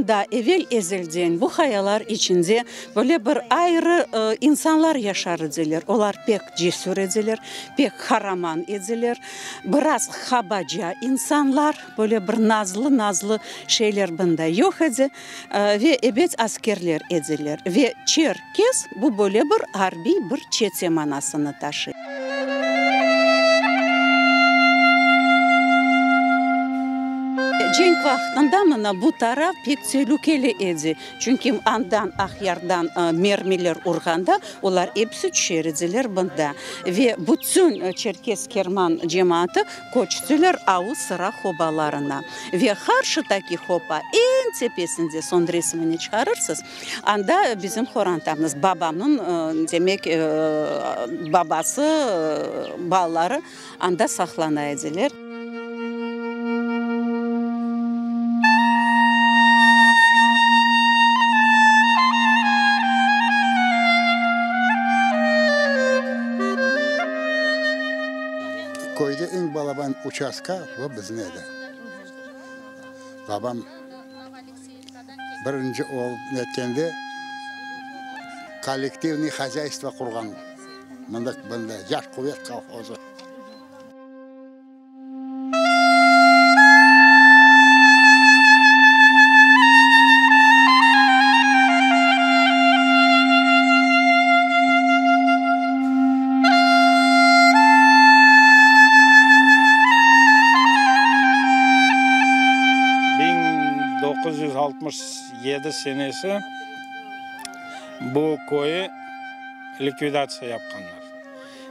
Mında evel-ezelden bu qayalar içinde böyle bir ayrı insanlar yaşar ediler. Olar pek cesür ediler, pek qaraman ediler, biraz qabaca insanlar, böyle bir nazlı-nazlı şeyler bunda yoq edi ve ebet askerler ediler. Ve çerkez bu böyle bir arbiy bir çete manasını taşıy. Cenk vaqtında mına bu taraf pek telükeli edi, çünki andan, Aqyardan mermiler urğanda, olar episi tüşer ediler bunda. Ve bütün Çerkez Kerman cemaatı köçtiler Avuz Sıra hobalarına. Ve qarşıdaki hoba, eñ tepesinde, soñ resimini çıqarırsız, Anda bizim qorantamız, babamnıñ, demek, babası, balaları anda saqlana ediler. Köyde eñ balaban uçastka bu bizim edi. Babam. Birinci olıp netkende kollektivnıy hozyaystvo qurğan mında, mında Yaş quvet kolhozı. 1967 senesi bu köyü likvidatsiya yapqanlar.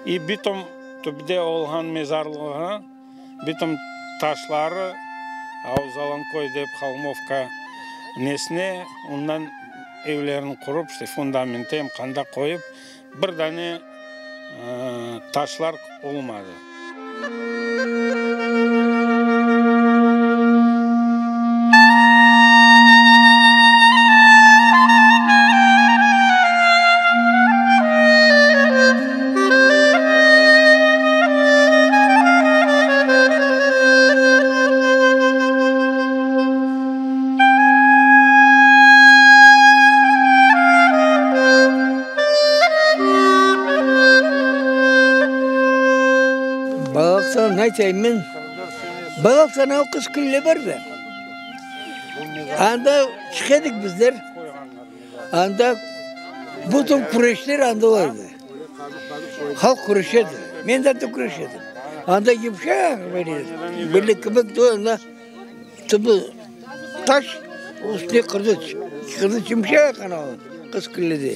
İ bitum tübde olğan mezarlığı, bitum taşları Auzalanköy dep Holmovka nesine, ondan evlerini qurup, işte fundamenti em qanda qoyıp, Bir dane taşlar olmadı. Balıqtan aytayım men, balıqtan o qız külle bardı. Anda çıqa edik bizler, anda bütün küreşler anda ola edi. Halq küreşe edi, men de anda küreşe edim. Anda yımşaq böyle, böyle kibik anda tübü taş, üstüne qırdıç, qırdıç yımşaq ana o, qız küllede.